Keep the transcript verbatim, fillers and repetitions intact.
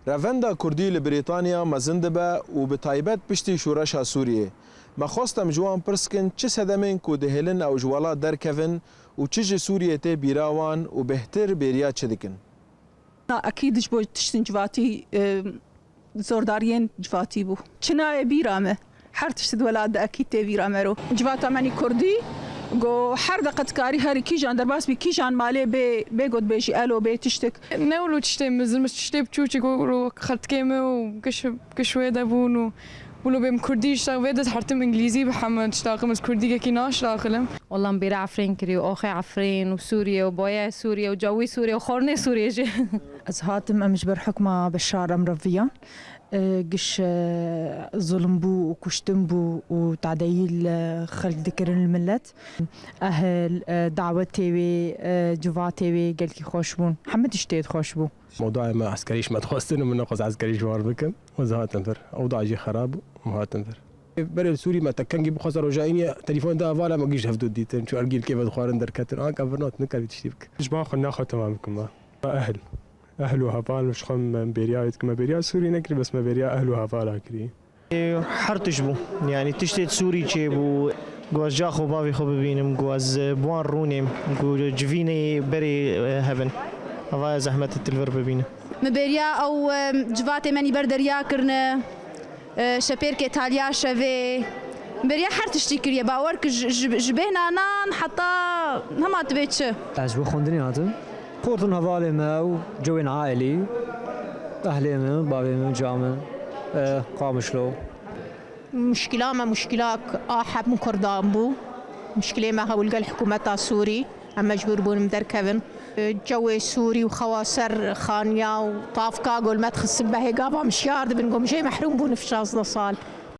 Revenda Kurdî li Brîtanya mezin dibe û bi taybet piştî şoreşa Sûriyê. Me xwest em ji wan pirs kin çi sedemên ku dihêlin ew ji welat derkevin û çi ji Sûriyê tê bîra wan û bêhtir bêriya çi dikin? Na, ekîd ji bo tiştên civatî, e, zordariyên civatî bû. Çi nayê bîra me? Her tişt di welat de ekîd tê bîra me ro. Civata me nî kurdî, go her deqe dikarî herî kîjan derbas bî, kîjan malê bê, bê gotbêjî elo, bê tiştek. Ne wilo tiştê mezin, tiştê biçûçik, wilo xeltikê me û giş, giş wê de bûn û wilo bêm kurdî, işte, wê de hertim îngilîzî bi heme tişta, qim ez kurdî gekî naşta xilim. Wallah, em bêra Efrîn kirî, oxê Efrîn û Sûriye û boyê Sûriye û cawî Sûriye û xornê Sûriye jî. Ez hatim, em ji ber hukma Beşar em reviyan. E, giş, e, zulm bû û kuştin bû û tadeyî li xelk dikirin li millet. Ehil, e, dawetê wê, e, civatê wê gelkî xweş bûn. Hemî tiştê xweş bû. Mewdayê me eskerî ji me dixwestin û min nexwest eskerî ji wan bikim. Ez hatim vir. Ewda jî xerab bû, em hatin vir. Berê li Sûrî me te kengî bixwesta roja îniyê telefon da hevala me giş hevdu dîtin. Çû ergîlkê vedixwarin derketin. Anka vir not nikar vî tiştî bike. Ji ban xwe naxwe temam bikim me. Ehil. Ehl û heval ji xwe me bêriya wê dikim. Me bêriya Sûrî nekirî, bes me bêriya ehl û hevala kirî. Her tişt bû. Yanî tiştê Sûrî çêbû. Ku ez ca xwe bavê xwe bibînim, ku ez bi wan rûnêm, ku civînê berê, e, hebin. Hevaya zehmet e tu li vir bibîne. Me bêriya ew, e, civatê me nî ber derya kirine, e, şepêrkê taliya şevê. Me bêriya her tiştî kiriye. Bawer ki ji, ji, ji bêhna nan heta hema tu bê çi. Ez ji bo xwendinê hatim. Portin hevalê me û cewên ailî, ehlê min, bavê min, ca min, e, Qamişlo. Muşkila me muşkilak a hemû Kurdan bû. Muşkilê me hewl gel hikûmeta Sûrî. Em mecbûr bûn em derkevin. Cewê Sûrî û xewa ser xaniya û tavka gol me dixistin behê gava mişyar dibin. Gom jê mehrûm bûn şazdeh sal.